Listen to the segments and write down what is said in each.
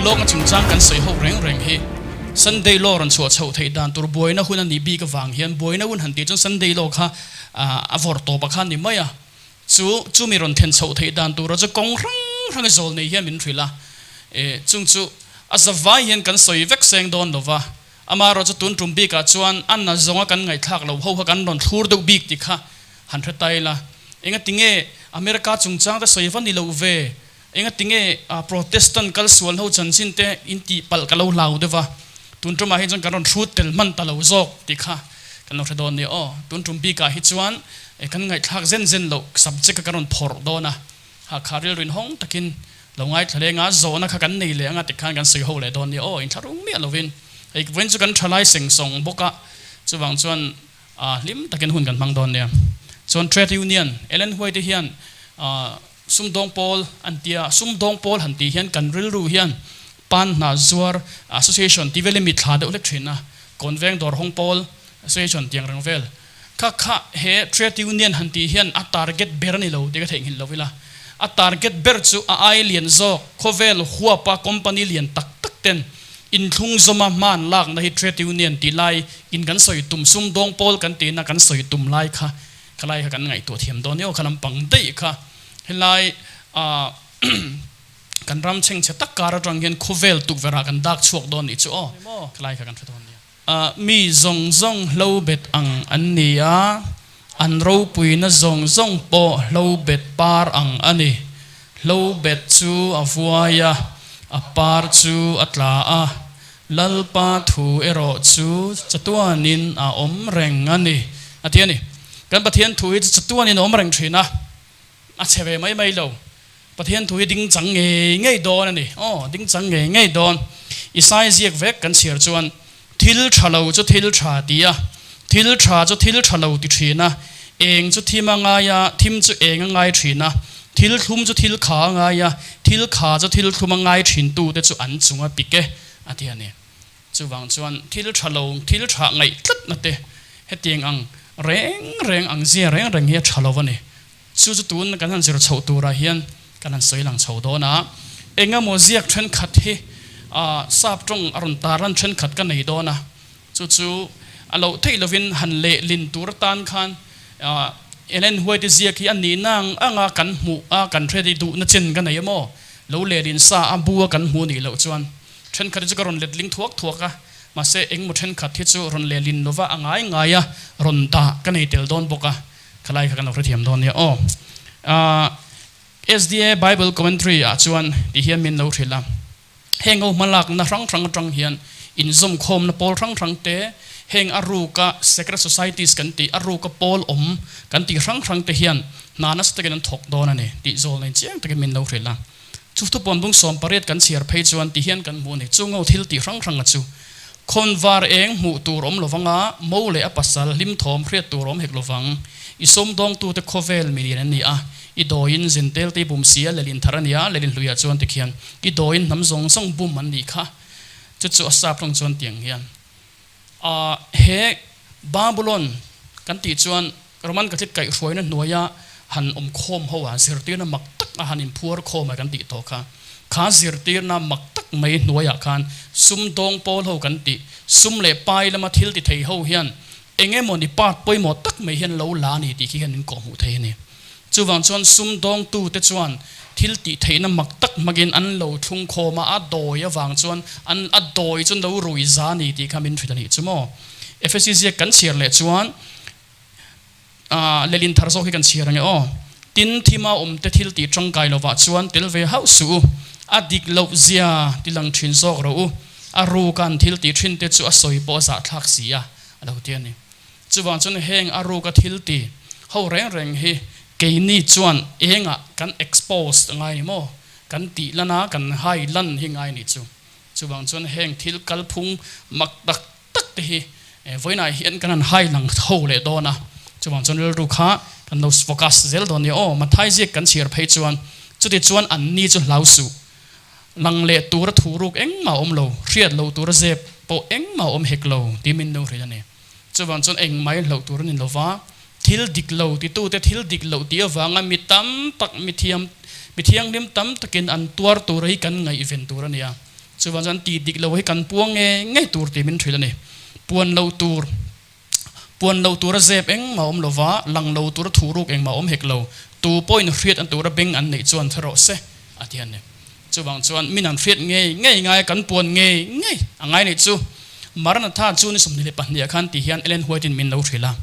Lawkna chungchang kan sawi ho reng reng hi Sunday Law rawn chhuah chhoh theih dan tur buaina hun a nih bik avang hian buaina hun han tih chuan Sunday Law kha a vawrh tawp a khan ni mai a. Chu chumi rawn then chhoh theih dan tura chu kawng hrang hrang zawl nei hian min hrilh a. Chung chu a zavai hian kan sawi vek seng dawn lo va. Amaherawhchu tun tum bikah chuan a na zawnga kan ngaihthlak lo ho kha kan rawn thlur deuh bik tih kha han hre ta ila. Engatinge America chungchang te sawi va ni lo ve? Engatinge Protestant kal sual ho chanchin te in tih palh ka lo hlau deuh va, tun tumah hi chuan kan rawn hrut tel hman ta lo zawk tih kha kan lo hre dawn nia aw. Tun tum bikah hi chuan kan ngaihthlak zen zen loh subject kha kan rawn phawrh dawn a, Hakha rilru inhawng takin lo ngaithla leng a, zawhna kha kan nei leh anga tikhan kan sawi ho leh dawn nia aw, inthlahrung miah lovin hei vawiin chu kan thalai seng sawng bawk a, chuvang chuan hlim takin hun kan hmang dawn nia. Chuan Trade Union, Ellen White hian Sumdawng pawl an tia, sumdawng pawl han tih hian kan rilru hian pan hna zuar association tih vel hi mitthla deuh hlek thin a, Kawnveng dawr hawng pawl association tih ang reng vel. Kha kha he trade union han tih hian a target ber a ni lo tih ka theihnghilh lo ila. A target ber chu a ai lian zawk, khawvel huapa company lian tak tak ten inthlung zawma hman lakna hi trade union tih lai in kan sawi tum, sumdawng pawl kan tihna kan sawi tum lai kha Khalai kha kan ngaihtuah thiam dawn eo, kha lampang daih kha helai ah kan ram chhengchhe tak kar atang hian khawvel tukverh ah kan dak chhuak dawn nih chu aw, khalai kha kan hre dawn nia. Mi zawng zawng hlo bet ang an ni a, an ropuina zawng zawng pawh hlo bet par ang a ni. Hlo bet chu a vuai a, a par chu a tla a, Lalpa thu erawh chu chatuanin a awm reng a ni, a ti a ni. Kan Pathian thu hi chu chatuanin a awm reng thin a, a chhe ve mai mai lo. Pathian thu hi ding chang ngei ngei dawn a ni. Aw, ding chang ngei ngei dawn. Isai ziak vek kan chhiar chuan, Thil tha lo chu thil tha ti a, thil tha chu thil tha lo ti thin a, eng chu thim a ngai a, thim chu eng a ngai thin a, thil thlum chu thil kha a ngai a, thil kha chu thil thlum a ngai thin tute chu an chung a pik e. A ti a ni. Chuvang chuan thil tha lo, thil tha ngaih tlatna te hetiang ang reng reng ang zia reng reng hi a tha lo a ni. Chu chu tun kan han zir chhoh turah hian kan han sawi lang chho dawn a. Engemaw ziak thenkhat hi sap tawng a rawn tar lan thenkhat ka nei dawn a. Chu chu a loh theih lovin han lehlin tur atan khan Ellen White ziak hi a nihna ang anga kan hmuh a, kan hre duhna chen ka nei emaw? Lo lehlin sa a bu a kan hmuh nih loh chuan thenkhat hi chu ka rawn letling thuak thuak a, mahse engmaw thenkhat hi chu rawn lehlin lova a ngai ngai a rawn dah ka nei tel dawn bawk a, khalai kha kan lo hrethiam dawn nia aw. SDA Bible Commentary ah chuan ti hian min lo hrilh a, heng ho hmalakna hrang hrang atang hian inzawmkhawmna pawl hrang hrang te, heng a ruka secret societies kan tih, a ruka pawl awm kan tih hrang hrang te hian hna nasa takin an thawk dawn a ni tih zawl nei chiang takin min lo hrilh a. Chu thupuan bung 18 kan chhiar phei chuan ti hian kan hmu a ni, chu ngo thil tih hrang hranga chu khawnvar eng hmuh tur awm lovang a, mo leh a pasal hlim thawm hriat tur awm hek lovang. I sawmdawngtute khawvel mi lian an ni a, i dawiin zintel te i bum si a, lelin thar a ni a, lelin hluiah chuan tikhian i dawiin hnam zawng zawng bum an nih kha. Chu chu a sap hlawng chuan tiang hian a he Babulon kan tih chuan Roman Catholic kaihhruaina hnuaia han awm khawm ho a, zirtirna mak tak a han inphuar khawm a kan tih tawh kha. Kha zirtirna mak tak mai hnuaiah khan sumdawng pawl ho kan tih, sum leh pai lama thil ti thei ho hian eng emaw ni part pawimawh tak mai hian lo la a ni tih khi hian min kawhhmuh thei a ni. Chuvang chuan sumdawngtute chuan thil tih theihna mak tak hmangin an lo thlung khawm a, a dawi avang chuan an a dawi chu lo rui za a ni tih kha min hrilh a nih chu maw. Efesi ziak kan chhiar leh chuan lelin thar zawk hi kan chhiar ang e aw. Tin, thima awmte thil tih tangkai lovah chuan tel ve hauh suh u, a dik loh zia ti lang thin zawk rawh u, a ruka an thil tih thin te chu a sawi pawh a zahthlak si a, a lo ti a ni. Chuvang chuan heng a ruka thil ti ho reng reng hi keini chuan engah kan expose ngai ni maw? Kan tih lan a, kan hai lan hi ngai ni chu. Chuvang chuan heng thil kalphung mak tak tak te hi vawiinah hian kan han hai lang ho leh dawn a. Chuvang chuan rilru kha kan lo focus zel dawn nia aw. Mathai ziak kan chhiar phei chuan chuti chuan anni chu hlau suh. Lang leh tura thu ruk engmah a awm lo, hriat lo tura zep pawh engmah a awm hek lo tih min lo hrilh a ni. Chuvang chuan engmah i hlauh tur a ni lo va, thil dik lo titute thil dik loh tih avanga mi tam tak, mi thiam, mi thianghlim tam takin an tuar tur hi kan ngaihven tur a ni a. Chuvang chuan tih dik lo hi kan puang ngei ngei tur tih min hrilh a ni. Puan lo tur, puan lo tura zep engmah awm lova, lang lo tura thuruk engmah awm hek lo, tu pawhin hriat an tura beng an neih chuan hre rawh se, a ti a ni. Chuvang chuan min an hriat ngei ngei ngai a, kan puan ngei ngei a ngai nih chu. Maranatha chu ni 22 ah khan ti hian Ellen White in min lo hrilh a.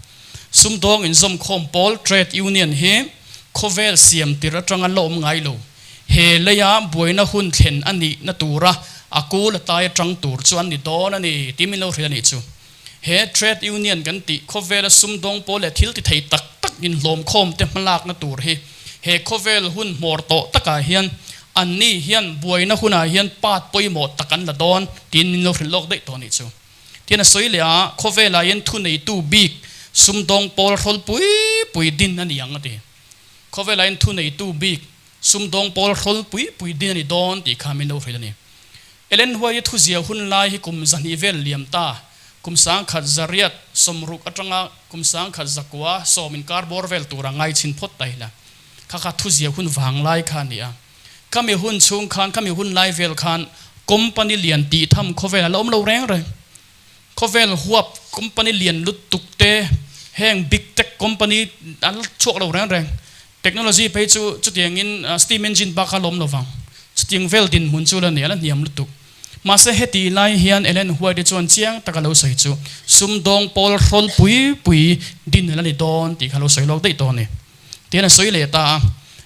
Sumdawng inzawmkhawm pawl, Trade Union, hi khawvel siam tir atanga la awm ngai lo. He leia buaina hun thlen a nihna tura a kul a tai atang tur chu an ni dawn a ni tih min lo hrilh a nih chu. He Trade Union kan tih khawvela sumdawng pawl leh thil ti thei tak tak inhlawmkhawm te hmalakna tur hi he khawvel hun hmawr tawh takah hian anni hian buaina hunah hian part pawimawh tak an la dawn tiin min lo hrilh lawk daih tawh a nih chu. Tian a sawi leh a, khawvelah hian thuneitu bik sumdawng pawl hrawl pui pui din a ni ang a ti. Khawvelah hian thuneitu bik sumdawng pawl hrawl pui pui din a ni dawn tih kha min lo hrilh a ni. Ellen White-i thuzia hun lai hi kum zahnih vel liam ta, kum 1860 atanga kum 1900 inkar bawr vel tura ngai chhin phawt ta ila, kha kha thuzia hun vang lai kha a ni a. Khami hun chhung khan, khami hun lai vel khan company lian tih tham khawvel a la awm lo reng reng. Khawvel huap company lian lutuk te, heng big tech company an la chhuak lo reng reng. Technology phei chu chutiangin steam engine bak kha la awm lo vang. Chutiang vel dinhmun chu la ni, a la hniam lutuk. Mahse heti lai hian Ellen White-i chuan chiang taka lo sawi chu sumdawng pawl hrawl pui pui din a la ni dawn tih kha lo sawi lawk daih tawh a ni. Tihian a sawi leh ta a,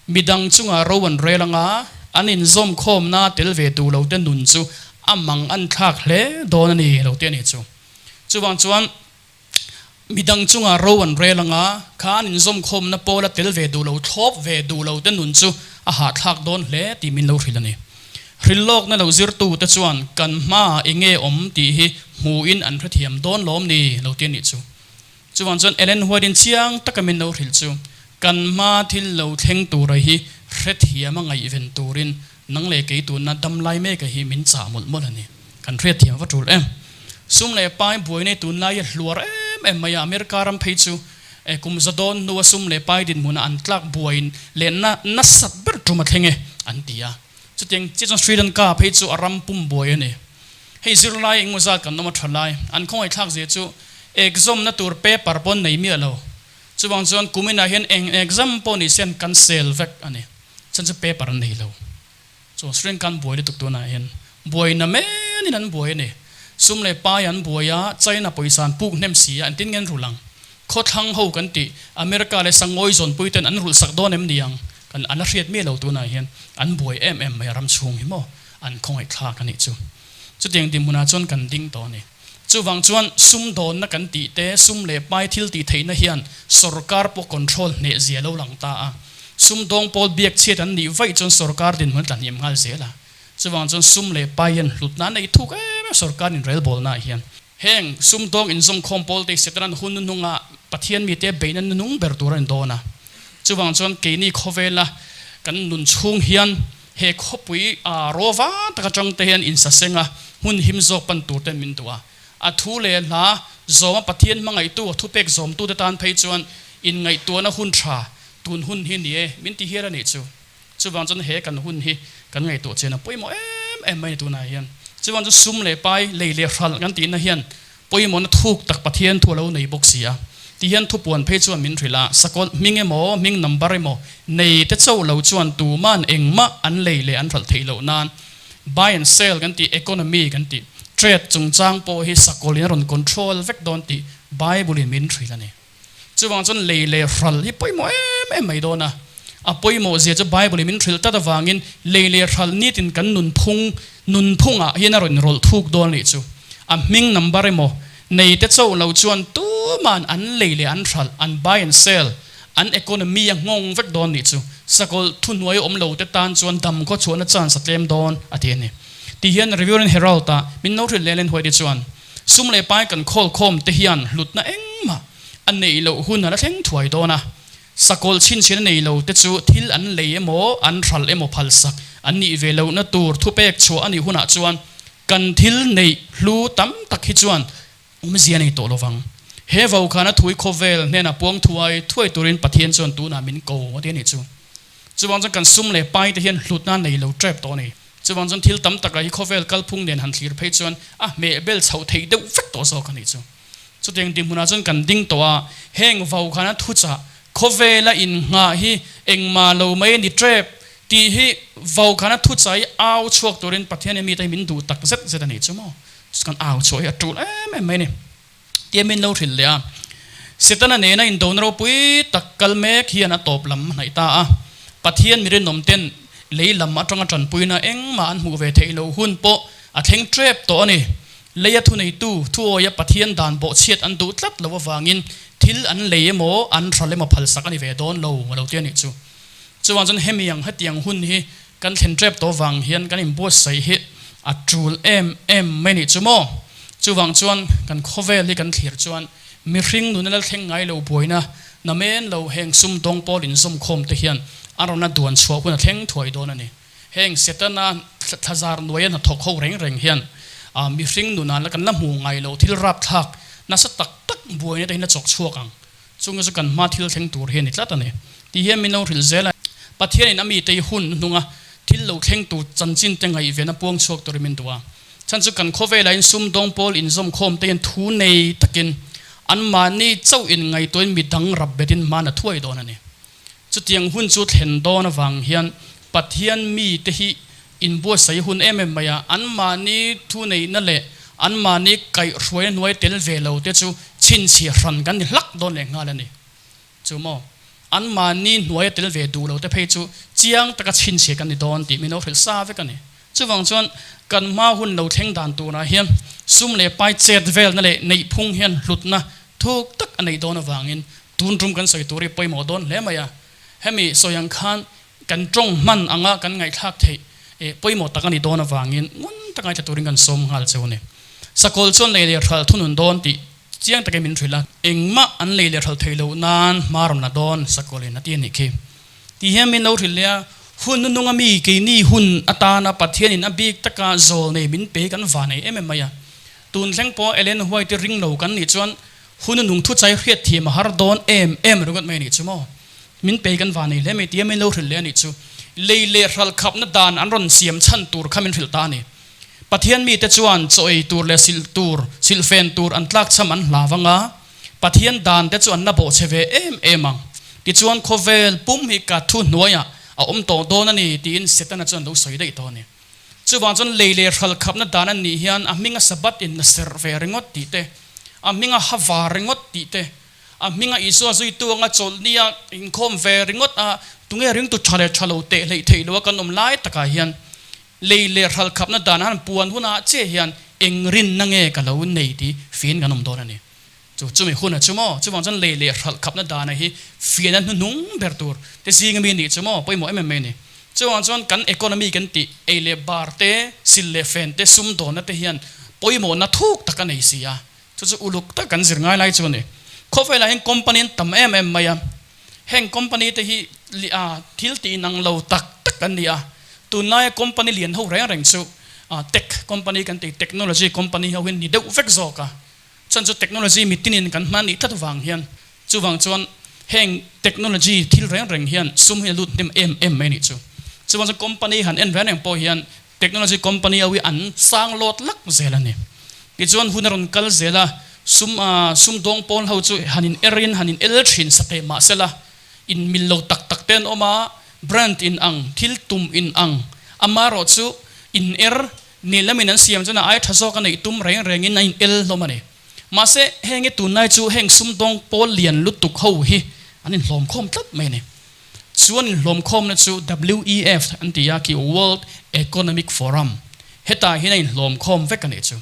midang chungah ro an rel anga an inzawmkhawmna tel ve duh lo te nun chu a mang an thlak hle dawn a ni lo tih a ni chu. Chuvang chuan midang chungah ro an rel anga kha an inzawmkhawmna pawla tel ve duh lo, thlawp ve duh lo te nun chu a hahthlak dawn hle tih min lo hrilh a ni. Hrilhlawkna lo zirtute chuan kan hmaah enge awm tih hi hmuhin an hrethiam dawn lawm ni lo tih a nih chu. Chuvang chuan Ellen White-in chiang taka min lo hrilh chu, Kan hma thil lo thleng tura hi hrethiam a ngaihven turin nang leh kei tunna dam lai meka hi min chah mawlh mawlh a ni. Kan hriatthiam va tul em? Sum leh pai buaina hi tunlai hi a hluar em em mai a, America ram phei chu kum za dawn hnua sum leh pai dinhmuna an tlak buain leh na nasat ber tum a thleng e an ti a. Chutiang chiah chuan Sri Lanka phei chu a ram pum buai a ni. Hei zirlai engmaw zat kan awm a tha lai, an khawngaihthlak zia chu exam na tur paper pawh an nei miah lo. Chuvang chuan kum inah hian eng exam pawh ni se an cancel vek a ni. Chhan chu paper an nei lo. Chuan student kan buai lutuk tunah hian buai na men in an buai a ni. Sum leh pai an buai a, China pawisa an puk hnem si a, engtin nge an rulh ang? Khawthlang ho kan tih, America leh Sangawi zawnpui ten an rulh sak dawn em ni ang? Kan an la hriat miah lo tunah hian an buai em em mai a ram chhung hi maw? An khawngaihthlak a nih chu. Chutiang dinhmunah chuan kan ding tawh a ni. Chuvang chuan sumdawnna kan tih te, sum leh pai thil tih theihna hian sorkar pawh control hneh zia lo lang ta a. Sumdawng pawl biak chhiat an nih vaih chuan sorkar dinhmun a tlahniam nghal zel a. Chuvang chuan sum leh pai hian hlutna an nei thuk em em sorkar inrelbawlnaah hian. Heng sumdawng inzawmkhawm pawl te Setanan hun nunungah Pathian mite beihna nunung ber tur a ni dawn a. Chuvang chuan keini khawvela kan nun chhung hian he khawpui a rawva tak atang te hian insaseng a, hmun him zawk pan tur ten min duh a. A thu leh hla zawma Pathian hmangaihtu, a thupek zawmtute tan phei chuan inngaihtuahna hun tha tun hun hi ni e min ti hial a nih chu. Chuvang chuan he kan hun hi kan ngaihtuah chian a pawimawh em em mai a ni tunah hian. Chuvang chuan sum leh pai, lei leh hralh kan tihna hian pawimawhna thuk tak Pathian thu a lo nei bawk si a. Ti hian thupuan phei chuan min hrilh a, sakawlh hming emaw, hming number emaw nei te chauh lo chuan tuman engmah an lei leh an hralh theih loh nan buy and sell kan tih, economy kan tih, trade chungchang pawh hi sakawlhin a rawn control vek dawn tih Bible in min hrilh a ni. Chuvang chuan lei leh hral hi pawimawh em em mai dawn a. A pawimawh zia chu Bible in min hrilh tlat avangin lei leh hral nitin kan nunphung nunphungah hian a rawn rawlh thuk dawn a nih chu. A hming number emaw nei te chauh lo chuan tuman an lei leh an hral, an buy and sell, an economy a nghawng vek dawn a nih chu. Sakawlh thuhnuai awm lo te tan chuan dam khaw chhuahna chance a tlem dawn a ti a ni. Ti hian Review and Herald ah min lo hrilh leh Ellen White-i chuan, Sum leh pai kan khawl khawm te hian hlutna engmah a neih loh hun a la thleng thuai dawn a. Sakawlh chhinchhian a nei lo te chu thil an lei emaw an hralh emaw phalsak an nih ve lohna tur thupek chhuah a nih hunah chuan kan thil neih hlu tam tak hi chuan awmzia a nei tawh lovang. He vaukhana thui khawvel hnenah puang thuai thuai turin Pathian chuan tunah min ko a ti a nih chu. Chuvang chuan kan sum leh pai te hian hlutna a nei lo tep tawh a ni. Chuvang chuan thil tam takah hi khawvel kalphung nen han thlir phei chuan a hmeh bel chhoh theih deuh vek tawh zawk a nih chu. Chutiang dinhmunah chuan kan ding tawh a, heng vaukhana thuchah khawvela innghah hi engmah lo mai a ni tep tih hi vaukhana thuchah hi au chhuak turin Pathian mite hi min duh tak zet zet a nih chu maw? Kan au chhuah hi a tul em em mai a ni. Tia min lo hrilh leh a. Setana nena indona ropui tak kal mek hian a tawp lam hnaih ta a. Pathian mi rinawm ten lei lam atanga tanpuina engmah an hmuh ve theih loh hun pawh a thleng tep tawh a ni. Leia thuneitu thuawia Pathian dan bawhchhiat an duh tlat loh avangin thil an lei emaw an hral emaw phalsak a ni ve dawn lo a lo ti a nih chu. Chuvang chuan hemi ang hetiang hun hi Kan thlen tep tawh vang hian kan inbuatsaih hi a tul em em mai nih chu maw? Chuvang chuan kan khawvel hi kan thlir chuan mihring nuna la thleng ngai lo buaina namen lo heng sumdawng pawl inzawmkhawm te hian a rawn a duan chhuah hun a thleng thuai dawn a ni. Heng Setana thlazar nuaia hnathawk ho reng reng hian mihring nuna la kan la hmu ngai lo thil rapthlak nasa tak tak buaina te hi la chawk chhuak ang. Chunga chu kan hma thil thleng tur hi a ni tlat a ni. Ti hian min lo hrilh zel a. Pathianin a mite hi hun hnunga thil lo thleng tur chanchin te ngaihven a puang chhuak turin min duh a. Chhan chu kan khawvelah in sumdawng pawl inzawmkhawm te hian thu nei takin anmahni chauh in ngaihtuahin midang rap betin hman a thuai dawn a ni. Chutiang hun chu thlen dawn avang hian Pathian mite hi inbuatsaih hun em em mai a, anmahni thu neihna leh anmahni kaihhruaina hnuai tel ve lo te chu chhinchhiah hran kan ni hlak dawn leh nghal a ni. Chu maw? Anmahni hnuaia tel ve duh lo te phei chu chiang taka chhinchhiah kan ni dawn tih min lo hrilh sa vek a ni. Chuvang chuan kan hma hun lo thleng dan turah hian sum leh pai chet velna leh neihphung hian hlutna thuk tak a neih dawn avangin tun tum kan sawi tur hi pawimawh dawn hle mai a. Hemi sawi ang khan kan tawng hman anga kan ngaihthlak theih pawimawh tak a ni dawn avangin ngun taka ngaithla turin kan sawm nghal cheu a ni. Sakawlh chuan lei leh hralh thunun dawn tih chiang takin min hrilh a, engmah an lei leh hralh theih loh nan hma rawn la dawn Sakawlhin a ti a nih khi. Ti hian min lo hrilh leh a, hun nununga mi keini hun atana Pathianin a bik taka zawl nei min pe kan va nei em em mai a. Tun thleng pawh Ellen White ring lo kan nih chuan hun nunung thuchai hriat thiam a har dawn em em ringawt mai a nih chu maw. Min pe kan va nei hle mai tia min lo hrilh leh a nih chu. Lei leh hral khapna dan an rawn siam chhan tur kha min hrilh ta a ni. Pathian mite chuan chaw ei tur leh silh tur, silhfen tur an tlakchham an hla vang a, Pathian dan te chu an la bawhchhe ve em em ang. Tichuan khawvel pum hi ka thu hnuaiah a awm tawh dawn a ni tiin Setana chuan lo sawi daih tawh a ni. Chuvang chuan lei leh hral khapna dan a nih hian a hminga Sabbath in la serh ve ringawt tih te, a hminga ha var ringawt tih te, A hminga Isua zuitu anga chawlhnia inkhawm ve ringawt a, tunge ringtu tha leh tha lo teh hleih theih loa kan awm lai takah hian lei leh hral khapna dan han puan hunah che hian eng rinna nge ka lo nei tih fian kan awm dawn a ni. Chu chumi huna chu maw? Chuvang chuan lei leh hral khapna dana hi fiana hnuhnung ber tur te zinga mi nih chu maw? Pawimawh em em mai a ni. Chuvang chuan kan economy kan tih ei leh bar te, sil leh fen te, sumdawnna te hian pawimawhna thuk tak a nei si a. Chu chu uluk tak kan zir ngai lai chu a ni. Khawvelah hian company an tam em em mai a, heng company te hi thil tih inang lo tak tak an ni a. Tunlaia company lian ho reng reng chu tech company kan tih technology company ho hi ni deuh vek zawk a. Chuan chu technology mitinin kan hman nih tlat vang hian chuvang chuan heng technology thil reng reng hian sum hi a lut hnem em em mai a nih chu. Chuvang chuan company han en reng reng pawh hian Technology company ho hi an sang lawt lak zel a ni. Tichuan hun a rawn kal zel a, sum sumdawng pawl ho chu han in er in han in el thin sa teh mah sela, in mil lo tak tak te an awm a, brand in ang, thil tum in ang, amaherawh chu in er ni lamin an siam chuan a ai tha zawk a neih tum reng reng in a in el hlawm a ni. Mahse heng hi tunlai chu heng sumdawng pawl lian lutuk ho hi an inhlawm khawm tlat mai a ni. Chuan inhlawmkhawmna chu WEF an ti a khi World Economic Forum. Hetah hian a inhlawmkhawm vek a nih chu.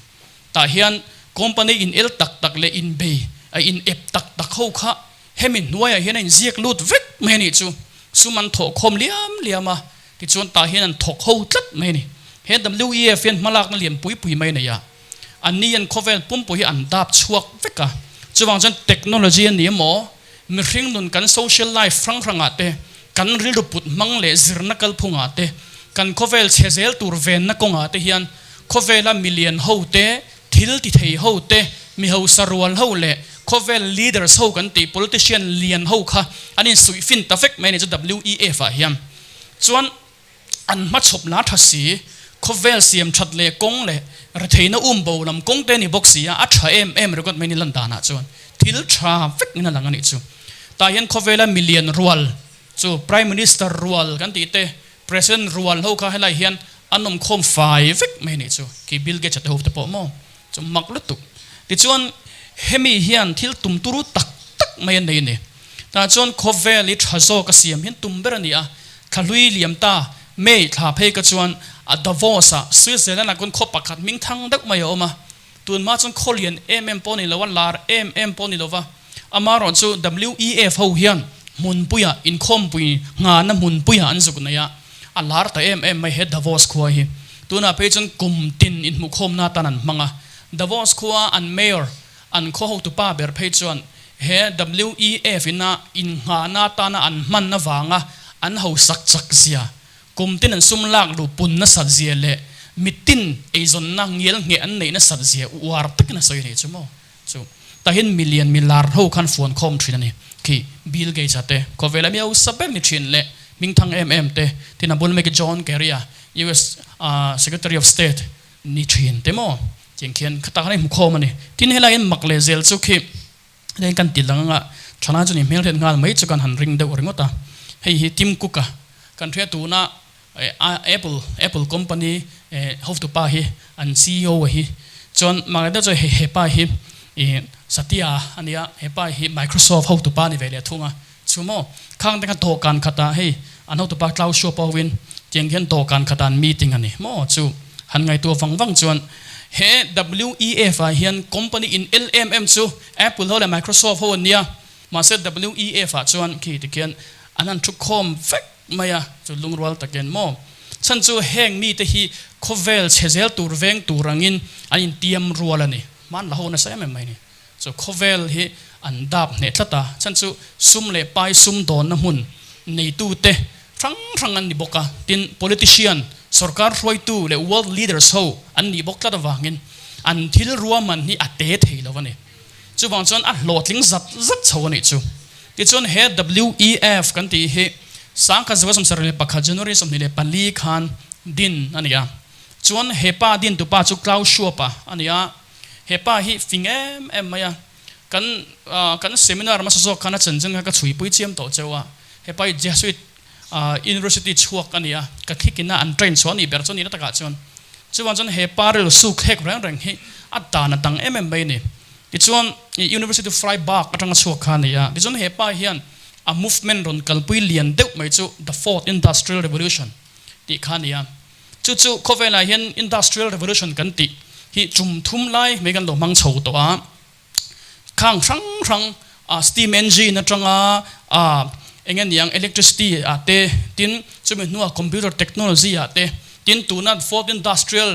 Tah hian company in el tak tak leh inbei a in ep tak tak ho kha hemi hnuaiah hian a inziak lut vek mai a nih chu. Sum an thawhkhawm liam liam a, tichuan tah hian an thawk ho tlat mai a ni. He WEF hian hmalakna lian pui pui mai a nei a. Anni hian khawvel pumpui hi an dap chhuak vek a. Chuvang chuan technology a ni emaw, Mihring nun kan social life hrang hrangah te, kan rilru put hmang leh zirna kalphungah te, kan khawvel chhe zel tur venna kawngah te hian khawvela milian ho te, thil ti thei ho te, mi hausa rual ho leh khawvel leaders ho kan tih politician lian ho kha an insuih fin ta vek mai a ni chu WEF ah hian chuan an hmachhawp la tha si. Khawvel siam that leh kawng leh retheihna um bo lam kawng te ni bawk si a, a tha em em ringawt mai ni lan danah chuan thil tha vek in a lang a nih chu. Tah hian khawvela milian rual chu Prime Minister rual kan tih te, President rual ho kha helai hian an awm khawm fai vek mai a nih chu. Khi Bill Gates a te ho te pawh maw chu mak lutuk. Tichuan hemi hian thil tum turu tak tak mai a nei a ni. Tah chuan khawvel hi tha zawk a siam hian tum ber a ni a, thla hlui liam ta May thla phei ka chuan a Davos ah Switzerland ah khawn khaw pakhat hming thang deuh mai a awm a, tun hma chuan khaw lian em em pawh a ni lo a, lar em em pawh a ni lo va, amaherawhchu WEF ho hian hmunpuiah inkhawmpui nghahna hmunpuiah an zuk nei a, a lar ta em em mai he Davos khua hi. Tunah phei chuan kum tin inhmuhkhawmna atan an hmang a, Davos khua an Mayor An khaw hotupa ber phei chuan he WEF ina innghahna atana an hman avanga an hausak chak zia, kum tin an sum lak luh pun nasat zia leh mitin eizawnna ngial ngheh an neih nasat zia uar takin a sawi a nih chu maw? Chu tahin milian milar ho khan fuan khawm thin a ni. Khi Bill Gates-a te, khawvela mi hausa ber ni thin leh hmingthang em em te, tin a bul mek John Kerry-a, US Secretary of State ni thin te maw? Tiang khian kha tak hian hmu khawm a ni. Tin helai hian mak leh zel chu khi hei kan ti lang anga thalai chu ni hmel hriat nghal mai chu kan han ring deuh ringawt a. Hei hi Tim Cook a kan hria tuna Apple Apple company hotupa hi an ceo a hi chuan mak leh deuh chu hei hepa hi ih Satya a nia hepa hi Microsoft hotupa a ni ve leh thung a. Chu maw khang te kha dawhkan khatah hei an hotupa Klaus Schwab pawhin tiang hian dawhkan khatah an meeting a ni maw chu han ngaihtuah vang vang chuan he WEF ah hian company in LMM chu Apple ho leh Microsoft ho an nia mahse WEF ah chuan khi tikhian an han thu khawm vek mai a chu lungrual takin maw chhan chu heng mite hi khawvel chhe zel tur veng tur angin an intiam rual a ni hman la ho nasa em em mai a ni. Chu khawvel hi an dap hneh tlat a, chhan chu sum leh pai sum dawnna hmun neitute hrang hrang an ni bawk a, tin politician, sorkar hruaitu leh world leaders ho an nih bawk tlat avangin an thil ruahman hi a te thei lo a ni. Chuvang chuan a hlawhtling zat zat chho a nih chu. Tichuan he WEF kan tih hi 1971 January 24 khan din a ni a, chuan he pa dintupa chu Klaus Schwab-a a ni a, He pa hi fing em em mai a, kan kan seminar hmasa zawk khan a chanchin kha ka chhuipui chiam tawh cheu a, he pa hi Jesuit University chhuak a ni a, Catholic ina an train chhuah a nih ber chu a nihna takah chuan chuvang chuan he pa rilru suk hlek reng reng hi a dan a dang em em mai a ni. Tichuan University Freiburg atanga chhuak kha a ni a, tichuan he pa hian a movement rawn kalpui lian deuh mai chu The Fourth Industrial Revolution tih kha a ni a. Chu chu khawvelah hian Industrial Revolution kan tih hi chum thum lai mai kan lo hmang chho tawh a. Khang hrang hrang steam engine atanga eng nge niang electricity ah te tin chumi hnuah computer technology ah te tin tuna fourth industrial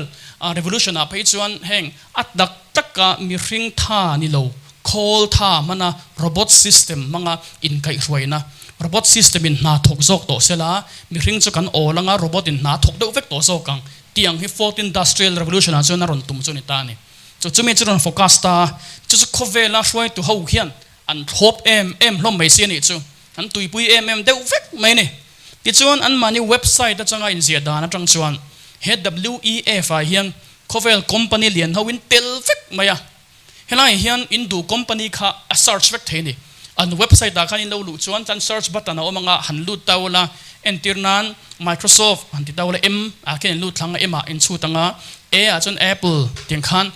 revolution ah phei chuan heng a tak taka mihring tha ni lo khawl tha hmana robot system hmanga inkaihhruaina robot system in hna thawk zawk tawh sela mihring chu kan awl anga robot in hna thawk deuh vek tawh zawk ang tih ang hi fourth industrial revolution ah chuan a rawn tum chu a ni ta a ni. Chu chumi chu rawn focus ta a, chu chu khawvela hruaitu ho hian an thlawp em em hlawm mai si a nih chu, an tuipui em em deuh vek mai a ni. Tichuan anmahni website atanga inziah dan atang chuan he WEF ah hian khawvel company lian ho in tel vek mai a, Helai hian in duh company kha a search vek thei a ni. An website ah khan in lo luh chuan chuan search button a awm anga han lut ta ula, entir nan Microsoft han ti ta ula M ah khian in lut thlang a M ah in chhut anga A ah chuan Apple tiang khan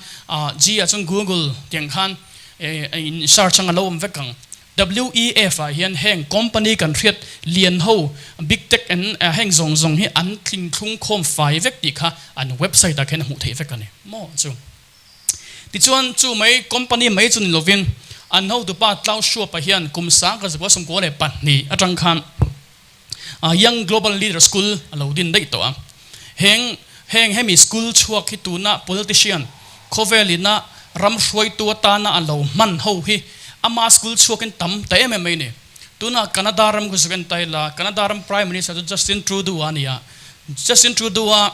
G ah chuan Google tiang khan in search anga lo awm vek ang. WEF ah hian heng company kan hriat lian ho big tech and heng zawng zawng hi an tling thlung khawm fai vek tih kha an website ah khian a hmuh theih vek a ni maw chu. Tichuan, chu mai company mai chu ni lovin an hotupa Klaus Schwab-a hian kum 1992 atang khan Young Global Leader School a lo din daih tawh a. Heng heng hemi school chhuak hi tuna politician khawvelina ram hruaitu atana a lo hman ho hi ama school chhuakin tam ta em em mai a ni. Tuna Canada ram khu zuk en ta ila, Canada ram Prime Minister chu Justin Trudeau-a a ni a. Justin Trudeau-a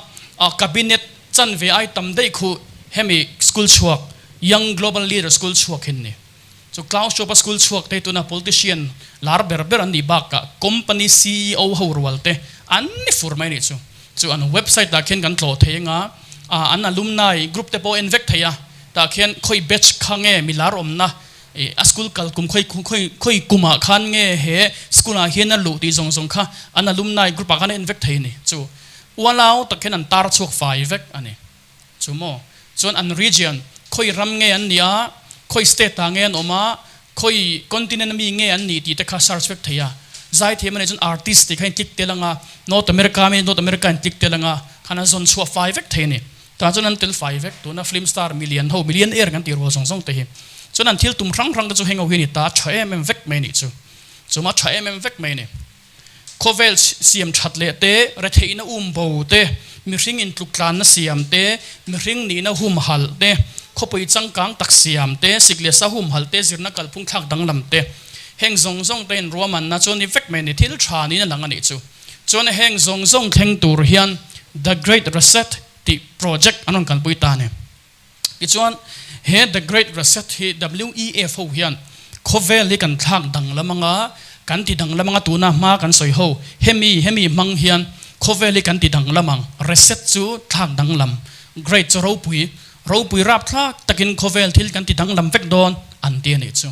cabinet Chan ve ai tam daih khu hemi school chhuak, Young Global Leader School chhuak hi an ni. Chu Klaus Schwab-a school chhuak te hi tuna politician lar ber ber an nih bakah company ceo ho rual te an ni fur mai a nih chu. Chu an website ah khian kan tlawh thei anga, an alumni group te pawh en vek thei a, tah khian khawi batch kha nge milar awmna ih a school kal kum khawi khawi khawi kumah khan nge he school ah hian a luh tih zawng zawng kha an alumni group ah khan a en vek thei a ni. Chu ualau tak khian an tar chhuak fai vek a ni. Chu maw? Chuan an region, khawi ram nge an nih a, khawi state ah nge an awm a, khawi continent ami nge an nih tih te kha search vek thei a. Zaithiam a nih chuan artist tih kha in click tel ang a, North America ami North America in click tel ang a, khan a zawn chhuah fai vek thei a ni. Tah chuan an tel fai vek, tuna film star milian ho, millionaire kan tih rual zawng zawng te hi. Chuan an thil tum hrang hrang te chu heng ho hi a ni ta, a tha em em vek mai a nih chu. Chu maw a tha em em vek mai a ni. Khawvel siam that leh te, retheihna um bo te, mihring intluktlanna siam te, mihring nihna humhalh te, khawpui changkang tak siam te, sik leh sa humhalh te, zirna kalphung thlak danglam te, heng zawng zawng te inruahmanna chu a ni vek mai a ni, thil tha niin a lang a nih chu. Chuan heng zawng zawng thleng tur hian The Great Reset tih project an rawn kalpui ta a ni. Tichuan, he The Great Reset hi WEF ho hian khawvel hi kan thlak danglam anga, kan ti danglam anga tuna hma kan sawi ho, hemi hemi hmang hian khawvel hi kan ti danglam ang, reset chu thlak danglam, great chu ropui, ropui rapthlak takin khawvel thil kan ti danglam vek dawn an ti a nih chu.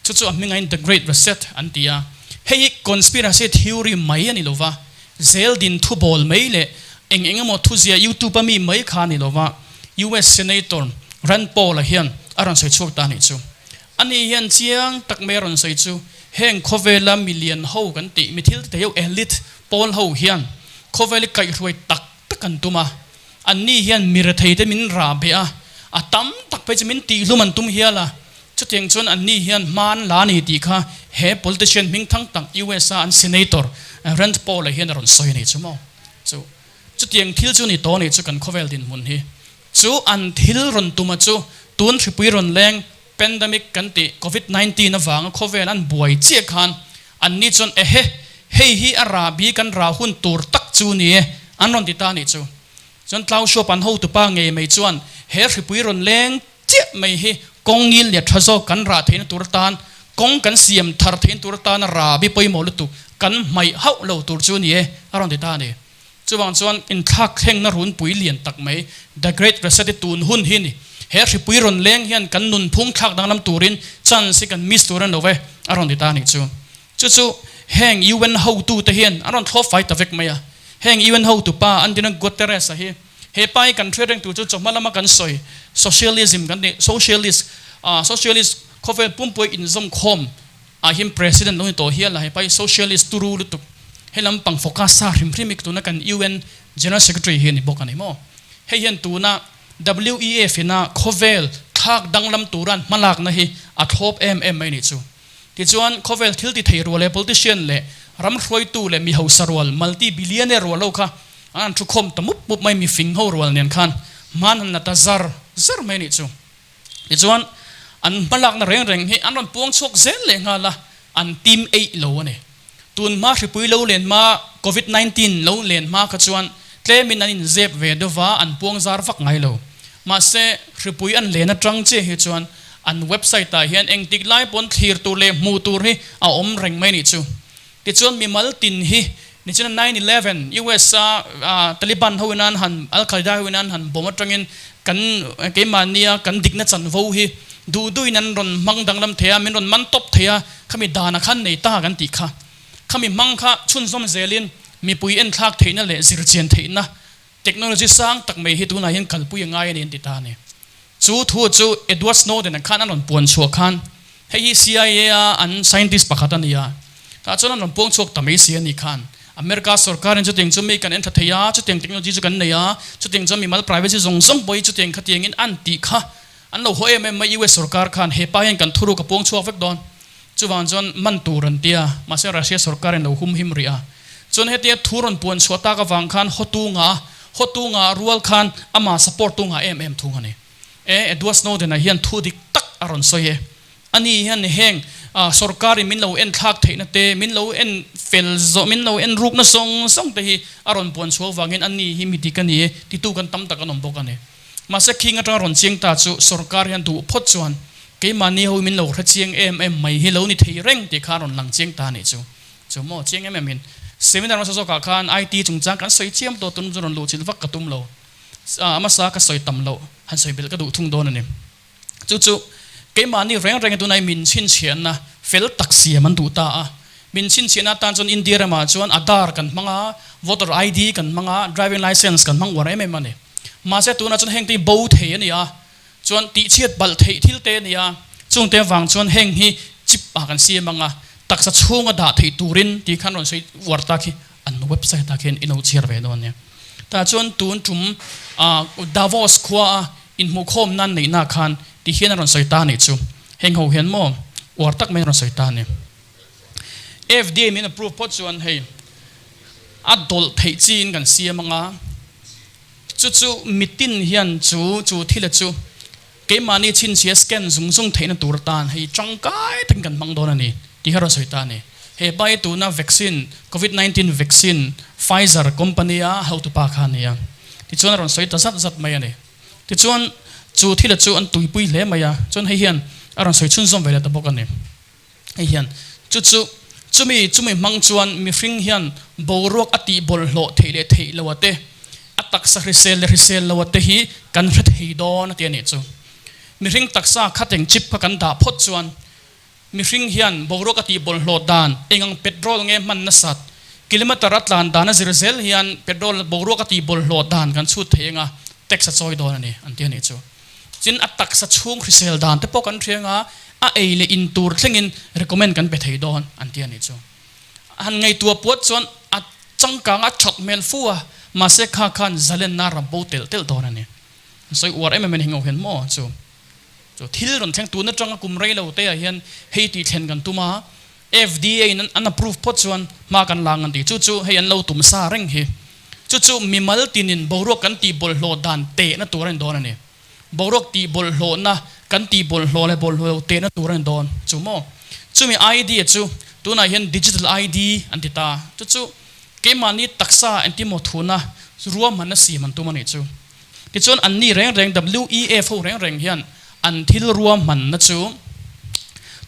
Chu chu a hmingain The Great Reset an ti a. Hei hi conspiracy theory mai a ni lo va, zel din thu bawl mai leh eng eng emaw thuzia YouTube a mi mai kha a ni lo va, US Senator Rand Paul-a hian a rawn sawi chhuak ta a nih chu. Ani hian chiang tak mai a rawn sawi chu, heng khawvela milian ho kan tih, mi thil tithei ho elite pawl ho hian khawvel hi kaihhruai tak tak an tum a, anni hian mi retheite min rah beh a, a tam tak phei chu min tihhlum an tum hial a, Chutiang chuan anni hian hma an la a ni tih kha he politician hming thang tak US a an Senator Rand Paul a hian a rawn sawi a ni chu maw? Chu chutiang thil chu ni tawh a nih chu kan khawvel dinhmun hi. Chu an thil rawn tuma chu tun hripui rawn leng pandemic kan tih covid 19 avanga khawvel an buai chiah khan anni chuan ehe hei hi a rahbi kan rah hun tur tak chu ni e an rawn ti ta a nih chu. Chuan Tlau Shuap an hotupa ngei mai chuan he hripui rawn leng Chiah mai hi kawng ngil leh tha zawk kan rah theihna tur atan, kawng kan siam thar theihna tur atana rabi pawimawh lutuk kan hmaih hauh lo tur chu a ni e, a rawn ti ta a ni. Chuvang chuan inthlak thlengna runpui lian tak mai, The Great Reset hi tun hun hi a ni. He hripui rawn leng hian kan nunphung thlak danglam turin chance hi kan miss tur a ni lo ve, a rawn ti ta a nih chu. Chu chu heng UN hotute hian an rawn thlawp fai ta vek mai a. Heng UN hotupa Antonio Guterres-a hi, He pa hi kan hriat reng tur chu chawhma lama kan sawi socialism kan tih socialist ah socialist khawvel pumpui inzawm khawm ah hian president lo ni tawh hial a he pa hi socialist turu lutuk he lampang focus sa hrim hrim hi tuna kan UN general secretary hi a ni bawk a ni maw hei hian tuna WEF ina khawvel thlak danglam tura an hmalakna hi a thlawp em em mai a nih chu. Tichuan, khawvel thil ti thei rual leh politician leh ram hruaitu leh mi hausa rual, multi billionaire rual ho kha an han thu khawm ta mup mup mai, mi fing ho rual nen khan hman han la ta zar zar mai a nih chu. Tichuan, an hmalakna reng reng hi an rawn puang chhuak zel leh nghal a, an team eih lo a ni. Tun hma hripui lo len hma, covid 19 lo len hma kha chuan tlemin an inzep ve deuh va, an puang zar vak ngai lo. Mahse, hripui an len atang chiah hi chuan an website ah hian engtik lai pawn thlir tur leh hmuh tur hi a awm reng mai nih chu. Tichuan mimal tin hi nichina 9/11 US a Taliban ho in an han Al Qaeda ho in an han bawm atangin kan keimahnia kan dikna chanvo hi duh duhin an rawn hmang danglam thei a, min rawn man tawp thei a, khami dana khan nei ta kan tih kha. Khami hmang kha chhunzawm zelin mipui enthlak theihna leh zirchian theihna technology sang tak mai hi tunah hian kalpui a ngai a ni an ti ta a ni. Chu thu chu Edward Snowden-a khan an rawn puan chhuah khan hei hi CIA a an scientist pakhat a ni a, tah chuan an rawn puang chhuak ta mai si a ni khan America sorkarin chutiang chu mi kan en tha thei a, chutiang technology chu kan nei a, chutiang chuan mimal privacy zawng zawng pawh hi chutiang khatiangin an tih kha an lo haw em em mai US sorkar khan he pa hian kan thuruk a puang chhuak vek dawn. Chuvang chuan man tur an ti a, mahse Russia sorkarin lo humhim rih a. Chuan hetia thu rawn puan chhuah tak avang khan hotu ngah a, hotu ngah rual khan amah support tu ngah em em thung a ni. E, Edward Snowden-a hian thu dik tak a rawn sawi e. Ani hian heng sorkarin min lo en thlak theihna te, min lo en fel zawh, min lo en rukna zawng zawng te hi a rawn puan chhuah avangin ani hi mi dik a ni e titu kan tam tak an awm bawk a ni. Mahse khing atanga rawn chiang ta chu sorkar hian duh phawt chuan keimahni ho min lo hre chiang em em mai hi lo ni thei reng tih kha a rawn lang chiang ta a nih chu. Chu maw chiang em em in. Seminar hmasa zawkah khan IT chungchang kan sawi chiam tawh tun chu rawn luhchilh vak ka tum lo. A hmasa ka sawi tam loh han sawi belh ka duh thung dawn a ni. Chu chu keimahni reng reng tunai min chhinchhiahna fel tak siam an duh ta a. Min chhinchhiahna atan chuan India ramah chuan Aadhaar kan hmang a, Voter ID kan hmang a, Driving Licence kan hmang uar em em a ni. Mahse tunah chuan hengte hi bo thei a ni a, chuan tihchhiat balh theih thil te a ni a, chungte avang chuan heng hi chip ah kan siam ang a, taksa chhunga dah theih turin tih khan rawn sawi uar ta khi an website ah khian i lo chhiar ve dawn nia. Tah chuan tun tum Davos khua a inhmuhkhawm nan neihna khan ti hian a rawn sawi ta a nih chu. Heng ho hian maw uar tak mai a rawn sawi ta a ni. FDA min approve phawt chuan hei a dawlh theih chiin kan siam ang a, chu chu mitin hian chu chu thila chu keimahni chhinchhia scan zung zung theihna tur atan hei tangkai takin kan hmang dawn a ni tih kha a rawn sawi ta a ni. He pa hi tuna vaccine covid 19 vaccine Pfizer company a hotupa kha a ni a, tichuan a rawn sawi ta zat zat mai a ni. Tichuan chu thila chu an tuipui hle mai a, chuan hei hian a rawn sawi chhunzawm ve leh ta bawk a ni. Hei hian chu chu chumi chumi hmang chuan mihring hian boruak a tih bawlhhlawh theih leh theih loh a te, a taksa hrisel leh hrisel loh a te hi kan hre thei dawn a ti a nih chu. Mihring taksa khateng chip kha kan dah phawt chuan mihring hian boruak a tih bawlhhlawh dan eng ang petrol nge hman nasat, kilometer a tlan dan a zir zel hian petrol boruak a tih bawlhhlawh dan kan chhut thei anga tax a chawi dawn a ni an ti a nih chu. Tin, a taksa chhung hrisel dan te pawh kan hria anga a ei leh in tur thlengin recommend kan pe thei dawn an ti a nih chu. Han ngaihtuah puat chuan a changkang a that hmel fu a, mahse kha khan zalenna ram bo telh telh dawn a ni. An sawi uar em em a ni heng hian maw chu chu thil rawn thleng tun atanga kum rei lo te ah hian hei tih thlen kan tum a, FDA in an approve phawt chuan hma kan la ang an ti. Chu chu hei an lo tum sa reng hi. Chu chu mimal tinin boruak kan tih bawlhhlawh dan tehna tur a ni dawn a ni. Boruak tih bawlhhlawhna kan tih bawlhhlawh leh bawlhhlawh lo tehna tur a ni dawn. Chu maw? Chumi ID chu tunah hian digital ID an ti ta. Chu chu keimahni taksa engtimaw thuna ruahmanna siam an tum a nih chu. Tichuan anni reng reng WEF ho reng reng hian an thil ruahmanna chu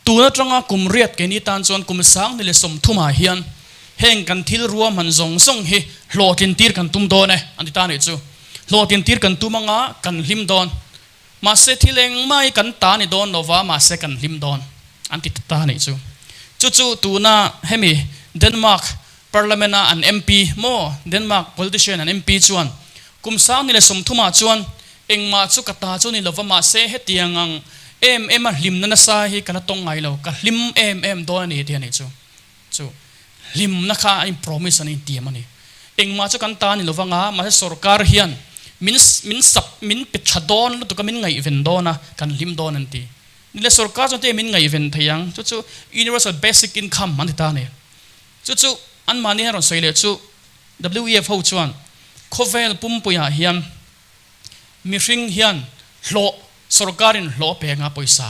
tun atanga kum riat keini tan chuan kum sang ni leh 30 ah hian heng kan thil ruahman zawng zawng hi hlawhtlin tir kan tum dawn e an ti ta anih chu. Hlawhtlin tir kan tum anga kan hlim dawn. Mahse thil engmah hi kan ta ni dawn lova mahse kan hlim dawn an ti ta anih chu. Chu chu tuna hemi Denmark Parliament a an MP maw Denmark politician an MP chuan kum 2030 ah chuan engmah chu ka ta chu ni lova mahse hetiang ang em em a hlimna nasa hi ka la tawng ngai lo ka hlim em em dawn a ni ti a nih chu. Chu hlimna kha a in promise an intiam a ni. Engmah chu kan ta ni lova nga mahse sorkar hian min min sap min pe tha dawn lutuk a min ngaihven dawn a kan hlim dawn an ti. Ni le sorkar chuan te min ngaihven thei ang chu chu universal basic income an ti ta a ni. Chu chu anmahni hian rawn sawi leh chu WEF ho chuan khawvel pumpuiah hian mihring hian hlawh sorkarin hlawh a pe anga pawisa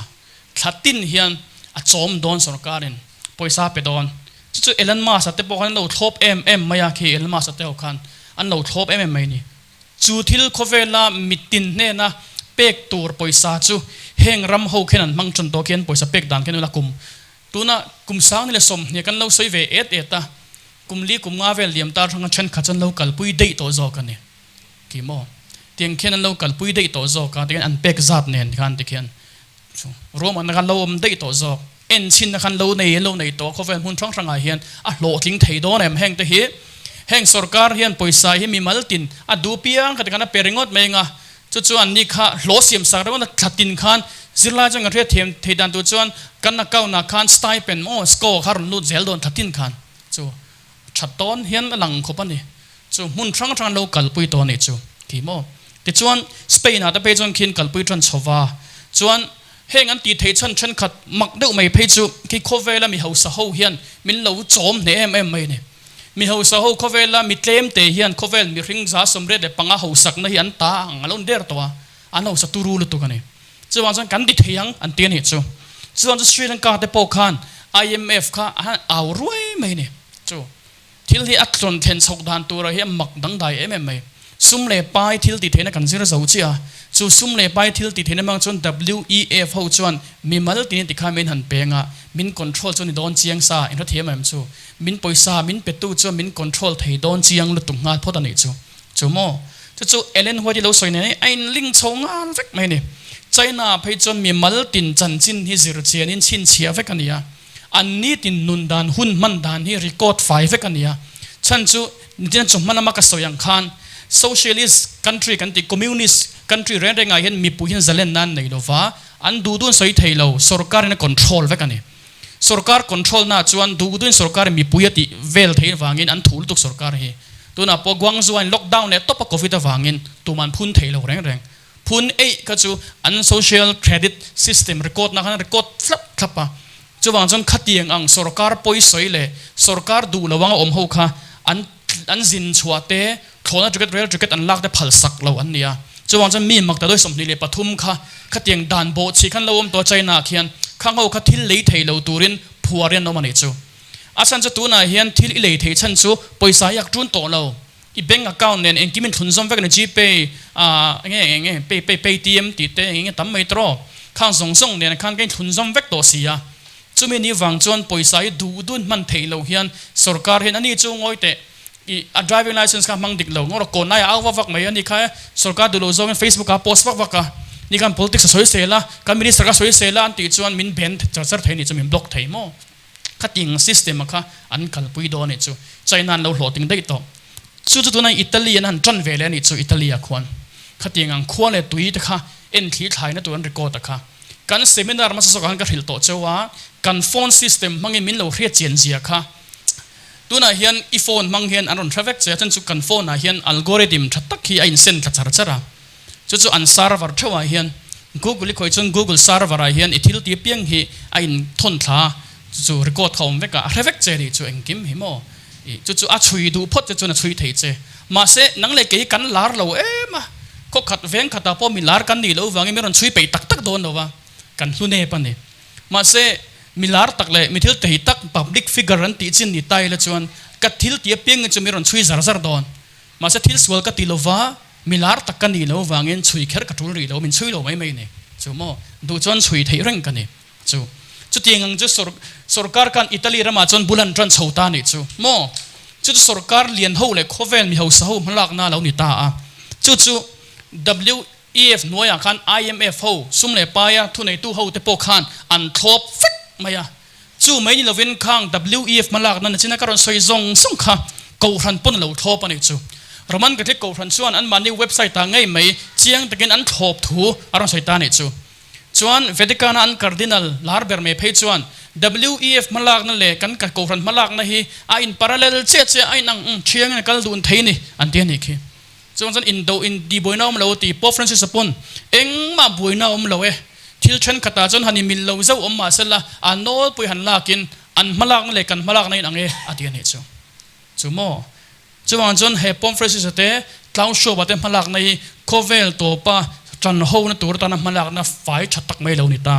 thla tin hian a chawm dawn sorkarin pawisa a pe dawn. Chu chu Elon Musk a te pawh khan an lo thlawp em em mai a khi Elon Musk a te ho khan an lo thlawp em em mai a ni. Chu thil khawvela mitin hnena pek tur pawisa chu heng ram ho khian an hmang tan tawh khian pawisa pek dan khian ula kum Tuna kum 2020 kan lo sawi ve et et a, kum li kum nga vel liam tar hranga thenkhat chuan lo kalpui daih tawh zawk a ni. Ti maw? Tiang khian an lo kalpui daih tawh zawk a, tikhian an pek zat nen khan tikhian chu ruahmanna khan lo awm daih tawh zawk. Enchhinna khan lo nei an lo nei tawh a, khawvel hmun hrang hrangah hian a hlawhtling thei dawn em heng te hi. Heng sorkar hian pawisa hi mimal tin a duh piang kha tikhan a pe ringawt mai anga, Chu chuan ni kha hlawh siam sak ringawt a thla tin khan zirlai chuan kan hriat thiam thei dan tur chuan kan account ah khan stipend maw score kha rawn lut zel dawn thla tin khan chu tha tawn hian a lang khawp a ni. Chu hmun hrang hrang an lo kalpui tawh a nih chu ti maw. Tichuan Spain ah te phei chuan khian kalpui tan chho va chuan heng an tih theih chhan thenkhat mak deuh mai phei chu khi khawvela mi hausa ho hian min lo chawm hneh em em mai a ni. Mi hausa ho khawvela mi tlem te hian khawvel mihring 95 hausakna hi an ta ang a lo ni der tawh a, an hausa turu lutuk a ni. Chuvang chuan kan ti thei ang an ti a nih chu. Chuvang chu Sri Lanka te pawh khan IMF kha a han au ruai mai a ni. Chu thil hi a tlawn thlen chhawk dan tura hi a mak dangdai em em mai. Sum leh pai thil tih theihna kan zir zo chiah a. Chu sum leh pai thil tih theihna hmang chuan WEF ho chuan mimal tinin tikhan min han peng a, min control chu ni dawn chiang sa, in hrethiam em chu? Min pawisa min petu chuan min control thei dawn chiang lutuk nghal phawt a nih chu. Chu maw? Chu chu Ellen White i lo sawi nen a in link chho nghal vek mai a ni. China phei chuan mimal tin chanchin hi zir chianin chhinchhiah vek a ni a. An nitin nun dan hun hman dan hi record fai vek a ni a. Chhan chu nitin chu hma lama ka sawi ang khan socialist country kan tih communist country reng rengah hian mipui hian zalen nan nei lova an duh duhin sawi thei lo sorkar in a control vek a ni. Sorkar control na chuan duh duhin sorkar in mipui a tih vel theih avangin an thu lutuk sorkar hi. Tunah pawh Guangzhou a in lockdown leh tawp a covid avangin tuman phun thei lo reng reng. Phun eih kha chu an social credit system record na khan record thlap thlap a. Chuvang chuan khatiang ang sorkar pawisawi leh sorkar duh lo anga awm ho kha an an zin chhuah te, thlawhna ticket, rail ticket an lak te phal sak lo an ni a. Chuvang chuan mi makta dawi 23 kha khatiang dan bawh chhi khan lo awm tawh a China ah khian khang ho kha thil lei thei lo turin phuar in an awm a nih chu. A chhan chu tunah hian thil i lei thei chhan chu pawisa i ak ṭun tawh lo. I bank account nen engkim in thlun zawm vek a ni Gpay ah enge enge pay pay paytm tih te enge tam mai tawh khang zawng zawng nen khan ka in thlun zawm vek tawh si a. Chumi ni vang chuan pawisa hi duh dun hman theih loh hian sorkar hian ani chu ngawi teh i a driving licence kha hmang dik lo ngawr a kawn laiah au vak vak mai a ni kha sorkar duh loh zawngin facebook ah post vak vak a ni khan politics a sawi sel a kan minister kha sawi sel a an tih chuan min ban char char thei a nih chu min block thei maw khating system a kha an kalpui dawn a nih chu China an lo hlawhtling daih tawh chu chu tunah Italy an han tan ve leh a nih chu Italy ah khuan khatiang ang khua leh tui te kha en thli thlaina tur an record a kha. Kan seminar hmasa zawkah khan ka hrilh tawh cheu a, kan phone system hmangin min lo hriat chian zia kha. Tunah hian i phone hmang hian an rawn hre vek che a, chuan chu kan phone ah hian algorithm tha tak hi a insen thla char char a. Chu chu an server theuhah hian Google i khawih chuan Google server ah hian i thil ti apiang hi a in thawn thla a, chu chu record kha a awm vek a, a hre vek che nih chu engkim hi maw. I chu chu a chhui duh phawt che chuan a chhui thei che. Mahse, nang leh kei kan lar lo em a, khaw khat veng khatah pawh mi lar kan nih loh vangin min rawn chhui peih tak tak dawn lo va, kan hlu nep a ni. Mahse, mi lar tak leh mi thil thei tak public figure an tih chin ni ta ila chuan ka thil tih apiangin chu min rawn chhui zar zar dawn. Mahse, thil sual ka ti lo va, mi lar tak ka nih loh vangin chhui kher ka tul rih lo, min chhui lo mai mai a ni. Chu maw? Duh chuan chhui theih reng ka ni. Chu chutiang ang chu sorkar khan Italy ramah chuan bul an tan chho ta nih chu maw? Chu chu sorkar lian ho leh khawvel mi hausa ho hmalakna a lo ni ta a. Chu chu WEF hnuaiah khan IMF ho, sum leh paia thuneitu ho te pawh khan an thlawp vek mai a. Chu mai ni lovin khang WEF hmalakna nachina ka rawn sawi zawng zawng kha Kohhran pawn a lo thlawp a nih chu. Roman Catholic Kohhran chuan anmahni website ah ngei mai chiang takin an thlawp thu a rawn sawi ta nih chu. Chuan Vatican-a an Cardinal lar ber mai phei chuan WEF hmalakna leh kan Kohhran hmalakna hi a in parallel chiah chiah a inang ang thiangin a kal dun thei ni an ti a nih khi. Chuan chuan indo in ti buaina awm lo ti Pope Francis-a pawn engmah buaina awm lo e, thil thenkhatah chuan han inmil lo zauh awm mahsela a nawlpui han lakin an hmalakna leh kan hmalakna inang e a ti a nih chu. Chu maw? Chuvang chuan he Pope Francis-a te Klaus Schwab-a te hmalakna hi khawvel tawpa tan hona tur atana hmalakna fai tha tak mai lo ni ta.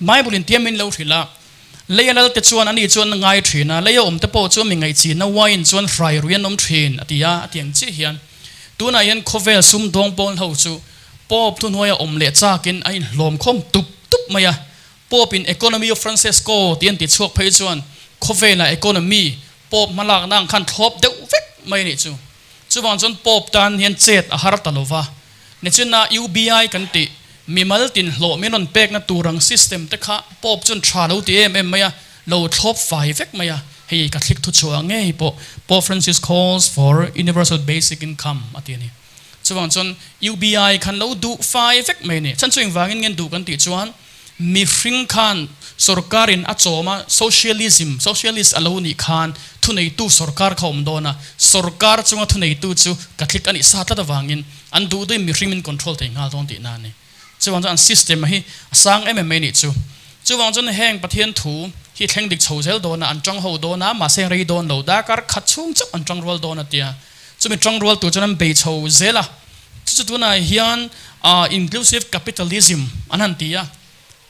Bible in tiam min lo hrilh a, Leia lal te chuan ani chuan a ngai thin a, leia awm te pawh chuan mi ngaihchihna wine chuan hrai rui an awm thin, a ti a, a ti ang chiah hian tunah hian khawvel sumdawng pawl ho chu Pope thuhnuaia awm leh chakin a inhlawm khawm tup tup mai a, Pope in Economy of Francesco tih an ti chhuak phei chuan khawvela economy Pope hmalakna ang khan thlawp deuh vek mai a nih chu. Chuvang chuan Pope tan hian chet a har ta lo va. Nichina UBI kan tih, mimal tin hlawh min rawn pekna tur ang system te kha Pope chuan tha lo ti em em mai a, lo thlawp fai vek mai a. Hei ka thlik thu chhuah ngei pawh Pope Francis calls for universal basic income a ti a ni. Chuvang chuan UBI khan lo duh fai vek mai a ni. Chhan chu engvangin nge duh kan tih chuan Mihring khan sorkarin a chawm a, socialism, socialist a lo nih khan thuneitu sorkar kha awm dawn a, sorkar chunga thuneitu chu Catholic a nih sa tlat avangin an duh duhin mihring min control thei nghal dawn tihna a ni. Chuvang chuan an system hi a sang em em mai nih chu. Chuvang chuan heng Pathian thu hi thleng dik chho zel dawn a, an tang ho dawn a, mahse rei dawn lo, darkar khat chhung chauh an tang rual dawn a tia. Chumi tang rual tur chuan an bei chho zel a. Chu chu tunah hian inclusive capitalism an han ti a,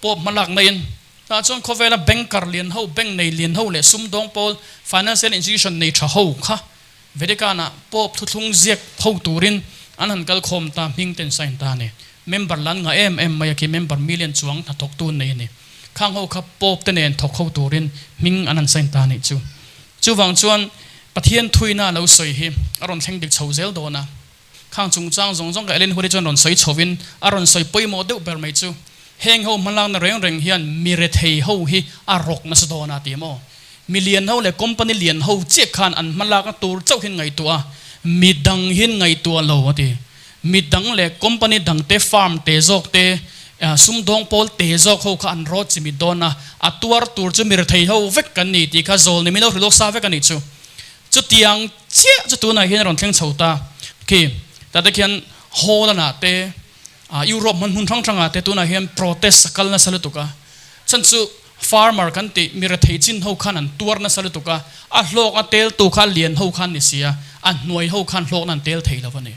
Pope hmalak naiin tah chuan khawvela banker lian ho, bank nei lian ho leh sumdawng pawl, financial institution nei tha ho kha Vatican-ah Pope thuthlung ziak ho turin an han kal khawm ta, hming ten sign ta a ni. Member lan ngah em em mai a khi member million chuang hnathawktu nei a ni. Khang ho kha Pope te nen thawk ho turin hming an han sign ta a nih chu. Chuvang chuan Pathian thuina a lo sawi hi a rawn thleng dik chho zel dawn a. Khang chungchang zawng zawng ka Ellen Huat-i chuan rawn sawi chhovin a rawn sawi pawimawh deuh ber mai chu heng ho hmalakna reng reng hian mi rethei ho hi a rawk nasa dawn a ti maw? Mi lian ho leh company lian ho chiah khan an hmalakna tur chauh hin ngaihtuah a, mi dang hin ngaihtuah lo a ti. Mi dang leh company dang te, firm te zawk te, sumdawng pawl te zawk ho kha an rawt chimit dawn a, a tuar tur chu mi rethei ho vek kan ni tih kha zawl ni min lo hrilh awk sa vek a nih chu. Chutiang chiah chu tunah hian a rawn thleng chho ta. Khi, tate khian Holland ah te, Europe hmun hmun hrang hrang ah te tunah hian protest a kal nasa lutuk a. Chhan chu farmer kan tih mi rethei chin ho khan an tuar nasa lutuk a, a hlawk a tel tu kha lian ho khan ni si a, a hnuai ho khan hlawkna an tel thei lo a ni.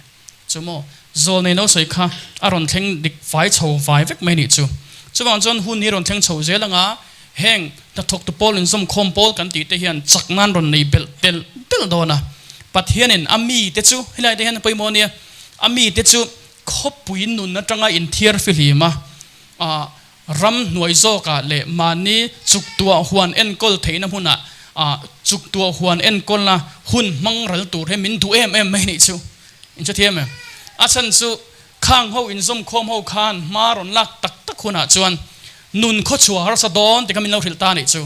Chu maw, zawlnei lo sawi kha a rawn thleng dik fai chho vai vek mai nih chu. Chuvang chuan hun hi rawn thleng chho zel anga heng hnathawktu pawl inzawmkhawm pawl kan tih te hian chak nan rawn nei belh telh telh dawn a. Pathianin a mite chu, helai te hian a pawimawh ania, a mite chu khawpui nun atanga inthiar fihlim a, ram hnuai zawkah leh mahni chuktuah huan enkawl theihna hmunah chuktuah huan enkawlna hun hmang ral tur hi min duh em em mai nih chu. Inhrethiam em? A chhan chu khang ho inzawmkhawm ho khan hma rawn lak tak tak hunah chuan nun khawchhuah harsa dawn ti kha min lo hrilh ta nih chu.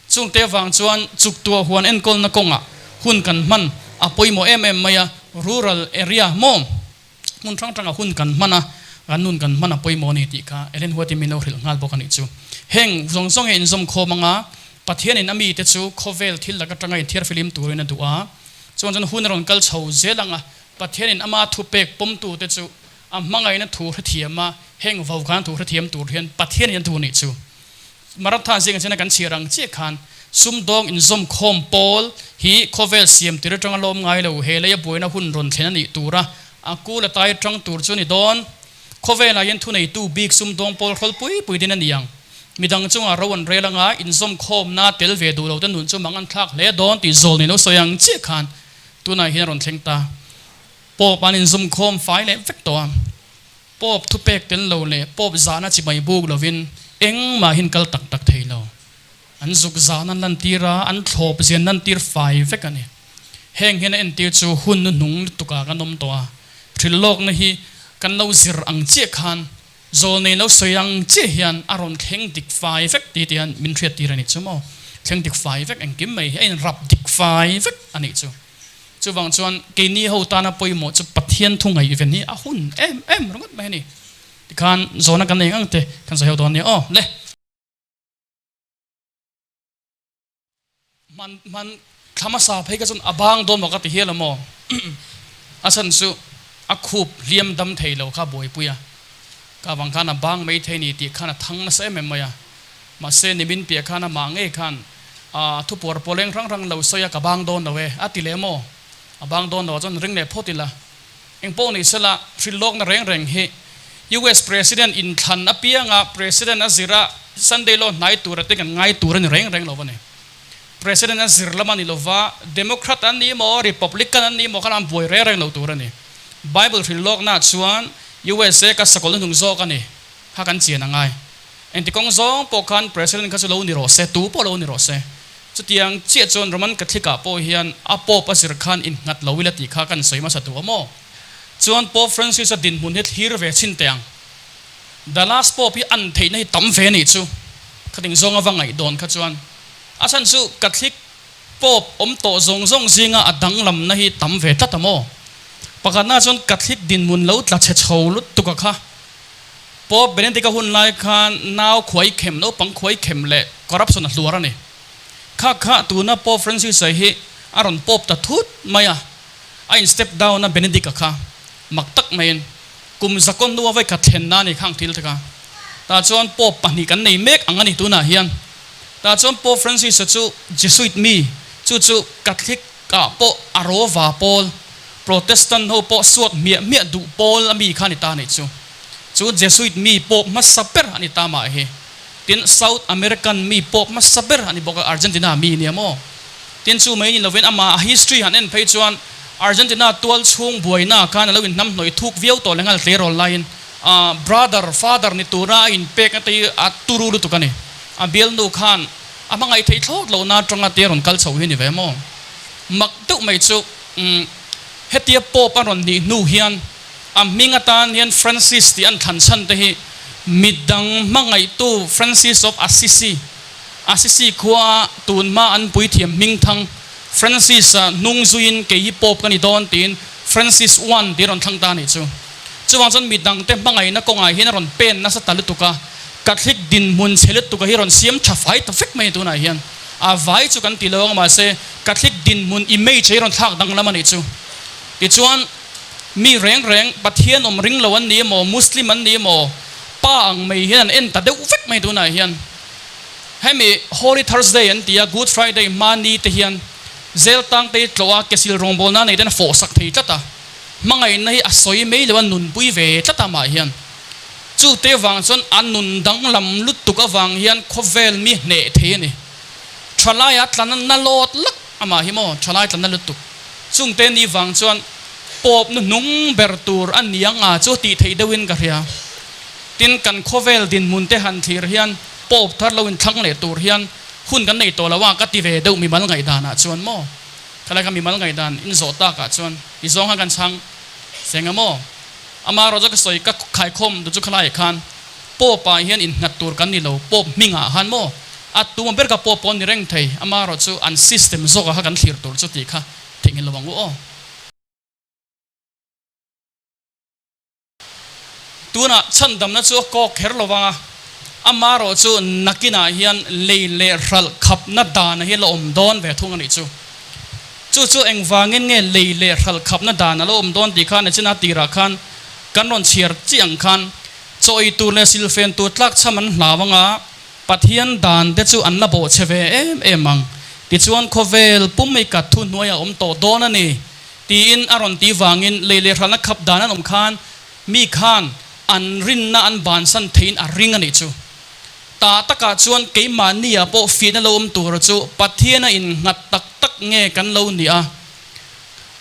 Chungte avang chuan chuktuah huan enkawlna kawngah hun kan hman a pawimawh em em mai a, rural area maw? Hmun hrang hrangah hun kan hman a, kan nun kan hman a pawimawh a ni tih kha Ellen White-in min lo hrilh nghal bawk a nih chu. Heng zawng zawng hi inzawmkhawm anga Pathianin a mite chu khawvel thil lak atanga inthiarfilim turin a duh a, chuan chuan hun a rawn kal chho zel anga Pathianin ama thupek pawmtute chu a hmangaihna thu hrethiam a, heng vaukhana thu hrethiam tur hian Pathianin a duh a nih chu. Maratha zingah chuan kan chhiar ang chiah khan sumdawng inzawmkhawm pawl hi khawvel siam tir atanga lawm ngai lo, he leia buaina hun rawn thlen a nih tura a kul a tai atang tur chu a ni dawn. Khawvelah hian thuneitu bik sumdawng pawl hrawl pui pui din a ni ang. Midang chungah ro an rel anga inzawmkhawmna tel ve duh lote nun chu mang an thlak hle dawn tih zawl ni lo sawi ang chiah khan tunah hian a rawn thleng ta. Pope an inzawmkhawm fai leh vek tawh a. Pope thupek tel lo leh Pope zahna chi mai buk lovin engmahin kal tak tak thei lo. An zuk zahna an lantir a, an thlawp zian lantir fai vek a ni. Heng hian a entir chu hun hnuhnung lutukah kan awm tawh a, hrilhlawkna hi kan lo zir ang chiah khan zawlnei lo sawi ang chiah hian a rawn thleng dik fai vek ti te hian min hriattir a nih chu maw? Thleng dik fai vek engkim mai hi a inrap dik fai vek a nih chu. Chuvang chuan keini ho tana pawimawh chu Pathian thu ngaihven hi a hun em em ringawt mai a ni. Tikhan zawhna kan nei ang te kan sawi ho dawn nia aw le. Hman hman thla hmasa phei kha chuan a bang dawn maw ka ti hial a maw? A chhan chu a khup hliam dam thei lo kha buaipui a, ka vang khan a bang mai thei ni tih khan a thang nasa em em mai a. Mahse nimin piah khan amah ngei khan a thupuar pawleng hrang hrang lo sawi a ka bang dawn lo e a ti leh maw? A bang dawn lo ah chuan ring leh phawt ila. Engpawh ni sela hrilhlawkna reng reng hi US President inthlan apianga President a zir a Sunday law hnai tur ate kan ngai tur a ni reng reng lo a ni. President a zir lam a ni lova Democrat an ni maw Republican an ni maw khan an buai reng reng lo tur a ni. Bible hrilhlawkna ah chuan USA ka sakawlh hnung zawk a ni kha kan chian a ngai. Engti kawng zawng pawh khan President kha chu lo ni rawh se, tu pawh lo ni rawh se. Chutiang chiah chuan Roman Catholic ah pawh hian a Pope a zir khan innghat lo ila tih kha kan sawi hmasa duh a maw? Chuan Pope Francis a dinhmun hi thlir ve chhin teh ang. The last Pope hi an theihna hi tam ve nih chu khating zawng a va ngaih dawn kha chuan a chhan chu Catholic Pope awm tawh zawng zawng zinga a danglamna hi tam ve tlat a maw? Pakhatna chuan Catholic dinhmun lo tla chhe chho lutuk a kha. Pope Benedict-a hun lai khan nau khuai khem, naupang khuai khem leh corruption a hluar a ni. Kha kha tuna Pope Francis-a hi a rawn Pope ta thut mai a, a in step down a Benedict-a kha mak tak maiin kum zakawn hnua vawi khat thlen na a ni khang thil te kha. Tah chuan Pope pahnih kan nei mek ang a ni tunah hian. Tah chuan Pope Francis-a chu Jesuit mi, chu chu Catholic ah pawh a rawva pawl, Protestant ho pawh suat hmiah hmiah duh pawl a mi kha a ni ta a nih chu. Chu Jesuit mi pawp hmasa ber a ni ta mah hi. Tin, South American mi pawp hmasa ber a ni bawk a, Argentina mi nia maw? Tin, chu mai ni lovin amah a history han en phei chuan Argentina tual chhung buaina khan a lo inhnamhnawih thuk viau tawh leh nghal tleirawl laiin. Brother, father ni tura a inpekna te hi a turu lutuk a ni. A bialnu khan a hmangaih theih thlawt lohna atanga te a rawn kal chho hi a ni ve maw? Mak deuh mai chu hetia Pope a rawn nih hnu hian a hming atan hian Francis tih an thlan chhan te hi midang hmangaihtu Francis of Assisi, Assisi khua tun hma an puithiam hmingthang Francis-a hnung zuiin kei hi Pope ka ni dawn tiin Francis I tih a rawn thlang ta a nih chu. Chuvang chuan midangte hmangaihna kawngah hian a rawn pen nasa ta lutuk a, Catholic dinhmun chhe lutuk a hi rawn siam tha fai ta vek mai a tunah hian. A vai chu kan ti lo ang mahse Catholic dinhmun image hi rawn thlak danglam a nih chu. Tichuan mi reng reng Pathian awm ring lo an ni emaw Muslim an ni emaw pa ang mai hian an en ta deuh vek mai tunah hian. Hemi Holy Thursday an ti a, Good Friday hma ni te hian zel tang te hi tlawh a, kesil rawngbawlna nei ten a fawh sak thei tlat a. Hmangaihna hi a sawi mai lo a nunpui ve tlat a mah hian. Chu te vang chuan a nun danglam lutuk avang hian khawvel mi hneh thei a ni. Thalai a tla na lawt lak amah hi maw thalai tla na lutuk. Chung te ni vang chuan pawp nu hnung ber tur a ni ang a chu tih theih deuhin ka hria. Tin kan khawvel dinhmun te han thlir hian pawp thar lo inthlang leh tur hian hun kan nei tawh lo a ka ti ve deuh mimal ngaihdanah chuan maw. Khalai kha mimal ngaihdan in zawh takah chuan i zawng khan kan chhang seng a maw? Ama erawh chu ka sawi ka khaikhawm duh chu khalaiah khan Pope ah hian innghat tur kan ni lo, Pope hmingah khan maw? A tuma ber kha Pope pawh an ni reng thei, ama erawh chu an system zawkah kha kan thlir tur chu tih kha theihnghilh lo ang u aw. Tunah chhandamna chu a kawk kher lo vang a, amarawh chu nakinah hian lei leh hralh khapna dan hi a la awm dawn ve thung a nih chu. Chu chu engvangin nge lei leh hralh khapna dan a la awm dawn tih khan Echina tirah khan kan rawn chhiar chiah ang khan chaw ei tur leh silfen tur tlakchham an hlau ang a, Pathian dan te chu an la bawhchhe ve em em ang. Tichuan khawvel pum i kat thuhnuai a awm tawh dawn a ni. Tiin a rawn tih vangin lei leh hralhna khap dan an awm khan mi khan an rinna an bansan theiin a ring a nih chu. Tah takah chuan keimahniah pawh fiahna lo awm tura chu Pathiana innghat tak tak nge kan lo nih a,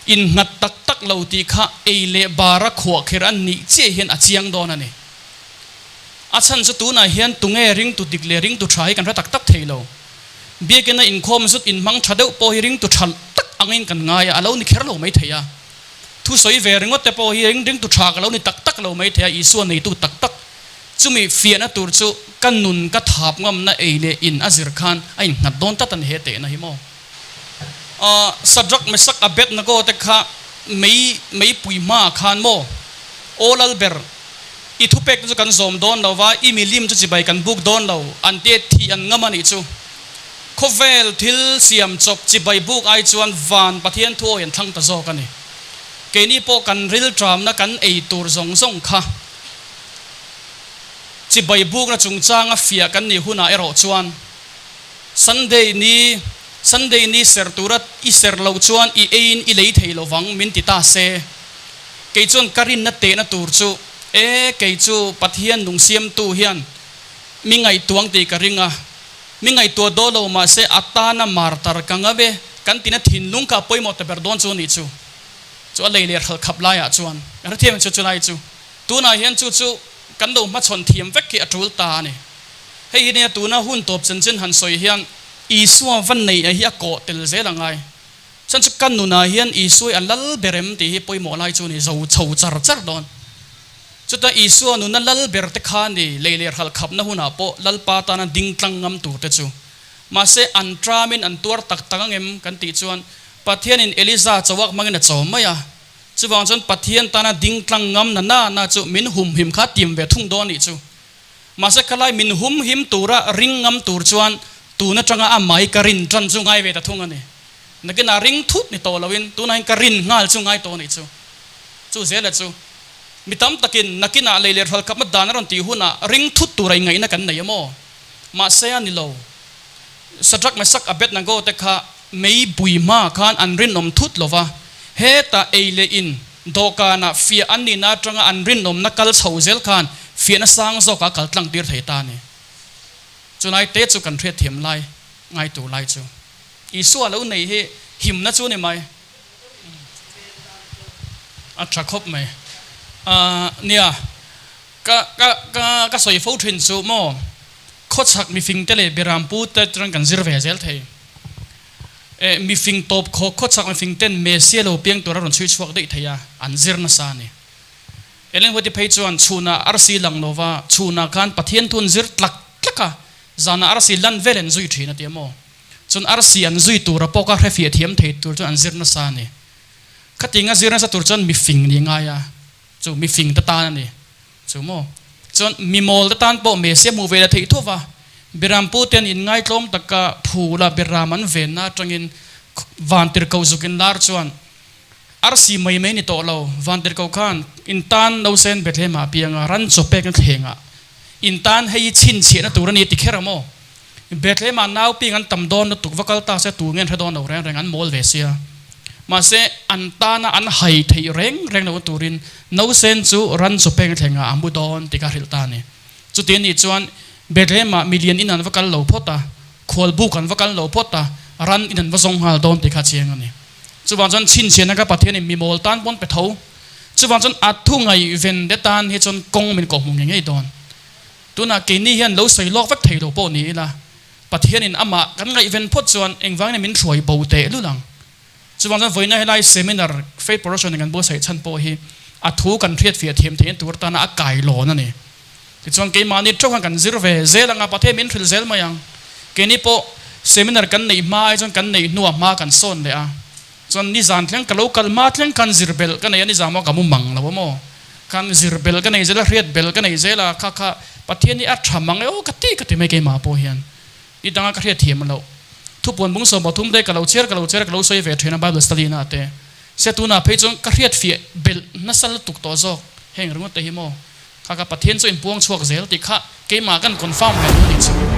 innghat tak tak lo tih kha ei leh bara khuahkherh an nih chiah hian a chiang dawn a ni. A chhan chu tunah hian tunge ringtu dik leh ringtu tha hi kan hre tak tak thei lo. Biakina inkhawm zut inhmang tha deuh pawh hi ringtu tha tak angin kan ngai a, a lo ni kher lo mai thei a. Thusawi ve ringawt te pawh hi ringtu tha ka lo ni tak tak lo mai thei a, Isua neitu tak tak. Chumi fiahna tur chu ka nun ka thap ngamna ei leh in a zir khan a innghat dawn tlat a ni he tehna hi maw. Shadrach, Meshach, Abednego te kha mei meipui hmaah khan maw Aw Lalber, I thupek te chu kan zawm dawn lo va, i milim chu chibai kan buk dawn lo, an te thih an ngam a nih chu. Khawvel thil siam chawp chibai buk ai chuan van Pathian thu awi an thlang ta zawk a ni. Keini pawh kan rilṭamna kan ei tur zawng zawng kha chibai bukna chungchanga fiah kan nih hunah erawh chuan Sunday ni Sunday ni ser tura i ser loh chuan i eiin i lei thei lovang min ti ta se. Kei chuan ka rinna tehna tur chu, E, kei chu Pathian nung siamtu hian mi ngaihtuang tih ka ring a, mi ngaihtuah daw lo mahse a tana martar ka ngam e, kan tina thinlung kha a pawimawh ta ber dawn chu a nih chu. Chu a lei leh hralh khap laiah chuan ka hrethiam chu chulai chu tunah hian chu chu kan lo hmachhawn thiam vek hi a tul ta a ni. Hei hi nia tuna hun tawp chanchin han sawi hian Isua va neih a hi a kawh tel zel a ngai. Chuan chu ka nunah hian Isua hi a lal ber em tih hi pawimawh lai chu a ni, zo chho char char dawn. Chuta Isua nuna lal ber te kha ni, lei leh hralh khapna hunah pawh Lalpa tana ding tlang ngam tur te chu. Mahse an tramin an tuar tak tak ang em kan tih chuan Pathianin Eliza chawak hmangin a chawm mai a. Chuvang chuan Pathian tana ding tlang ngam na na na chu min humhim kha tim ve thung dawn nih chu. Mahse khalai min humhim tura ring ngam tur chuan tun atanga a mai ka rin tan chu ngai ve ta thung a ni. Nakinah ring thut ni tawh loin tunah hian ka rin nghal chu ngai tawh a nih chu. Chu zela chu mi tam takin nakinah lei leh hral kapna dan a rawn tih hunah ring thut tura ingaihna kan nei a maw? Mahse a ni lo. Shadrach, Meshach, Abednego te kha mei bui hma khan an rinawm thut lo va, hetah ei leh in dawhkanah fiah an nihna atanga an rinawmna kal chho zel khan fiahna sang zawkah a kal tlang tir thei ta a ni. Chulai te chu kan hriatthiam lai ngai tur lai chu. Isua lo nei hi himna chu ni mai. A tha khawp mai. Nia. Ka ka ka ka sawi fo thin chu maw khawchhak mifing te leh Berampu te atang kan zir ve zel thei. Eh mifing tawp khawk khawchhak mifing ten Messia lo piang tur a rawn chhui chhuak daih thei a, an zir nasa a ni. Ellen White phei chuan chhunah arsi lang lova chhunah khan Pathian thu an zir tlak tlak a, zanah arsi lan vel an zui thin a ti a maw? Chuan arsi an zui tura pawh kha hrefiah thiam thei tur chuan an zir nasa a ni. Khatinga zir nasa tur chuan mifing ni ngai a, chu mifing te tan a ni. Chu maw? Chuan mimawl te tan pawh Messia hmuh ve la theih tho va, Berampu te an inngaitlawm taka phula Beram an venna atangin Vantirhkoh zuk inlar chuan Arsi mai mai ni tawh lo, Vantirhkoh khan in tan nausen Bethlehem ah piang a, ran chaw pekna thleng ah in tan hei hi chhinchhiahna tur a ni ti kher a maw? Bethlehem ah nau ping an tam dawn lutuk, va kal ta se tu nge an hre dawn lo reng reng, an mawl ve sia. Mahse an tana an hai theih reng reng lohna turin nausen chu ran chaw pekna thleng ah a mu dawn ti kha hrilh ta a ni. Chuti a nih chuan Bethlehem ah milian in an va kal lo phawt a, khualbuk an va kal lo phawt a, ran in an va zawng nghal dawn ti kha chiang a ni. Chuvang chuan chhinchhiahna ka Pathianin mi mawl tan pawn pe tho. Chuvang chuan a thu ngaihven te tan hi chuan kawng min kawhhmuh ngei ngei dawn. Tunah keini hian lo sawi lawk vek thei lo pawh ni ila, Pathianin amah kan ngaihven phawt chuan engvangin min hruai bo teh lul ang. Chuvang chuan vawiina helai seminar Faith Production in kan buatsaih chhan pawh hi a thu kan hriatfiah thiam theihna tur atana a kailawn a ni. Tichuan keimahni theuh khan kan zir ve zel anga Pathian min hrilh zel mai ang. Keini pawh seminar kan neih hma ai chuan kan neih hnuah hma kan sawn leh a. Chuan nizan thleng ka lo kal hma thleng khan zir belh ka nei a, nizan maw ka mu mang lo a maw? Khan zir belh ka nei zel a, hriat belh ka nei zel a, kha kha Pathian hi a tha mang e aw ka ti ka ti mai keimah pawh hian. Ni danga ka hriat thiam loh. Thupuan bung 13 te ka lo chhiar ka lo chhiar ka lo sawi ve thin a Bible study na te. Sia tunah phei chuan ka hriat fiah belh nasa lutuk tawh zawk heng ringawt te hi maw. Kha kha Pathian chu inpuang chhuak zel tih kha keimah kan confirm ve duh a nih chu.